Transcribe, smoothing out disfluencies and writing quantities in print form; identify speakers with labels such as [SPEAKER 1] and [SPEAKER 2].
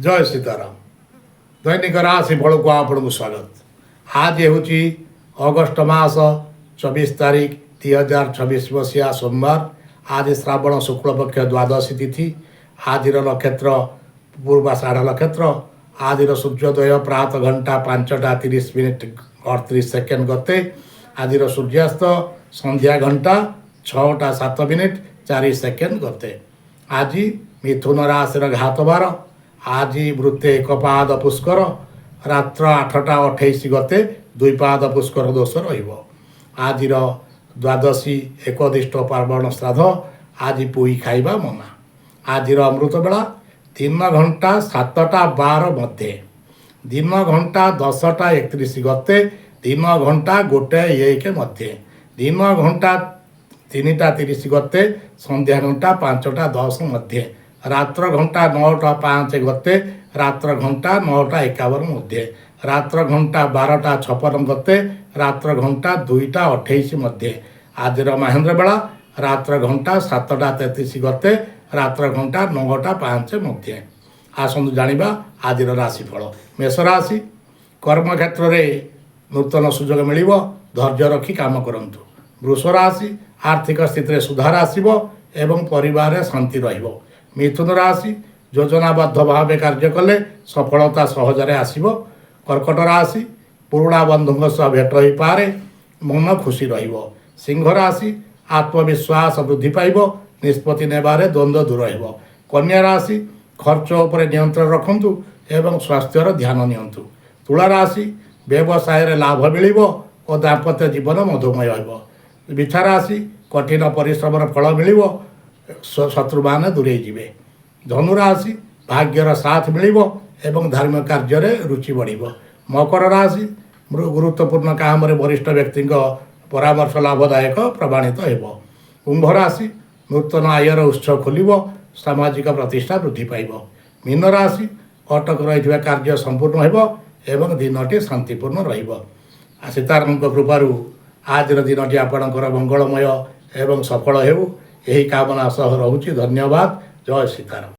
[SPEAKER 1] ଜୟ ସୀତାରାମ। ଦୈନିକ ରାଶି ଫଳକୁ ଆପଣଙ୍କୁ ସ୍ୱାଗତ। ଆଜି ହେଉଛି ଅଗଷ୍ଟ ମାସ 24 ତାରିଖ, 2026 ମସିହା, ସୋମବାର। ଆଜି ଶ୍ରାବଣ ଶୁକ୍ଳପକ୍ଷ ଦ୍ୱାଦଶୀ ତିଥି। ଆଜିର ନକ୍ଷତ୍ର ପୂର୍ବାଷାଢ଼ ନକ୍ଷତ୍ର। ଆଜିର ସୂର୍ଯ୍ୟୋଦୟ ପ୍ରାତଃ ଘଣ୍ଟା 5ଟା 30 ମିନିଟ୍ 38 ସେକେଣ୍ଡ ଗତେ। ଆଜିର ସୂର୍ଯ୍ୟାସ୍ତ ସନ୍ଧ୍ୟା ଘଣ୍ଟା 6ଟା 7 ମିନିଟ୍ 4 ସେକେଣ୍ଡ ଗତେ। ଆଜି ମିଥୁନ ରାଶିର ଘାତବାର। ଆଜି ବୃତ୍ତେ ଏକ ପାଦ ପୁଷ୍କର, ରାତ୍ର 8ଟା 28 ଗତେ ଦୁଇ ପାଦ ପୁଷ୍କର ଦୋଷ ରହିବ। ଆଜିର ଦ୍ୱାଦଶୀ ଏକୋଦିଷ୍ଟ ପାର୍ବଣ ଶ୍ରାଦ୍ଧ। ଆଜି ପୋଇ ଖାଇବା ମନା। ଆଜିର ଅମୃତ ବେଳା ଦିନ ଘଣ୍ଟା 7ଟା 12 ମଧ୍ୟେ, ଦିନ ଘଣ୍ଟା 10ଟା 31 ଗତେ, ଦିନ ଘଣ୍ଟା 1 1 ମଧ୍ୟେ, ଦିନ ଘଣ୍ଟା 3ଟା 30 ଗତେ, ସନ୍ଧ୍ୟା ଘଣ୍ଟା 5ଟା 10 ମଧ୍ୟେ, ରାତ୍ର ଘଣ୍ଟା 9ଟା 5 ଗତେ, ରାତ୍ର ଘଣ୍ଟା 9ଟା 51 ମଧ୍ୟେ, ରାତ୍ର ଘଣ୍ଟା 12ଟା 56 ଗତେ, ରାତ୍ର ଘଣ୍ଟା 2ଟା 28 ମଧ୍ୟେ। ଆଜିର ମହେନ୍ଦ୍ର ବେଳା ରାତ୍ର ଘଣ୍ଟା 7ଟା 33 ଗତେ, ରାତ୍ର ଘଣ୍ଟା 9ଟା 5 ମଧ୍ୟେ। ଆସନ୍ତୁ ଜାଣିବା ଆଜିର ରାଶିଫଳ। ମେଷ ରାଶି, କର୍ମକ୍ଷେତ୍ରରେ ନୂତନ ସୁଯୋଗ ମିଳିବ, ଧୈର୍ଯ୍ୟ ରଖି କାମ କରନ୍ତୁ। ବୃଷ ରାଶି, ଆର୍ଥିକ ସ୍ଥିତିରେ ସୁଧାର ଆସିବ ଏବଂ ପରିବାରରେ ଶାନ୍ତି ରହିବ। ମିଥୁନ ରାଶି, ଯୋଜନାବଦ୍ଧ ଭାବେ କାର୍ଯ୍ୟ କଲେ ସଫଳତା ସହଜରେ ଆସିବ। କର୍କଟ ରାଶି, ପୁରୁଣା ବନ୍ଧୁଙ୍କ ସହ ଭେଟ ହୋଇପାରେ, ମନ ଖୁସି ରହିବ। ସିଂହ ରାଶି, ଆତ୍ମବିଶ୍ୱାସ ବୃଦ୍ଧି ପାଇବ, ନିଷ୍ପତ୍ତି ନେବାରେ ଦ୍ୱନ୍ଦ୍ୱ ଦୂର ହେବ। କନ୍ୟା ରାଶି, ଖର୍ଚ୍ଚ ଉପରେ ନିୟନ୍ତ୍ରଣ ରଖନ୍ତୁ ଏବଂ ସ୍ୱାସ୍ଥ୍ୟର ଧ୍ୟାନ ନିଅନ୍ତୁ। ତୁଳା ରାଶି, ବ୍ୟବସାୟରେ ଲାଭ ମିଳିବ ଓ ଦାମ୍ପତ୍ୟ ଜୀବନ ମଧୁମୟ ହେବ। ବିଛା ରାଶି, କଠିନ ପରିଶ୍ରମର ଫଳ ମିଳିବ, ଶତ୍ରୁମାନେ ଦୂରେଇ ଯିବେ। ଧନୁ ରାଶି, ଭାଗ୍ୟର ସାଥ ମିଳିବ ଏବଂ ଧାର୍ମିକ କାର୍ଯ୍ୟରେ ରୁଚି ବଢ଼ିବ। ମକର ରାଶି, ଗୁରୁତ୍ୱପୂର୍ଣ୍ଣ କାମରେ ବରିଷ୍ଠ ବ୍ୟକ୍ତିଙ୍କ ପରାମର୍ଶ ଲାଭଦାୟକ ପ୍ରମାଣିତ ହେବ। କୁମ୍ଭ ରାଶି, ନୂତନ ଆୟର ଉତ୍ସ ଖୋଲିବ, ସାମାଜିକ ପ୍ରତିଷ୍ଠା ବୃଦ୍ଧି ପାଇବ। ମୀନ ରାଶି, ଅଟକ ରହିଥିବା କାର୍ଯ୍ୟ ସମ୍ପୂର୍ଣ୍ଣ ହେବ ଏବଂ ଦିନଟି ଶାନ୍ତିପୂର୍ଣ୍ଣ ରହିବ। ଆଉ ସୀତାରାମଙ୍କ କୃପାରୁ ଆଜିର ଦିନଟି ଆପଣଙ୍କର ମଙ୍ଗଳମୟ ଏବଂ ସଫଳ ହେଉ, ଏହି କାମନା ସହ ରହୁଛି। ଧନ୍ୟବାଦ। ଜୟ ସୀତାରାମ।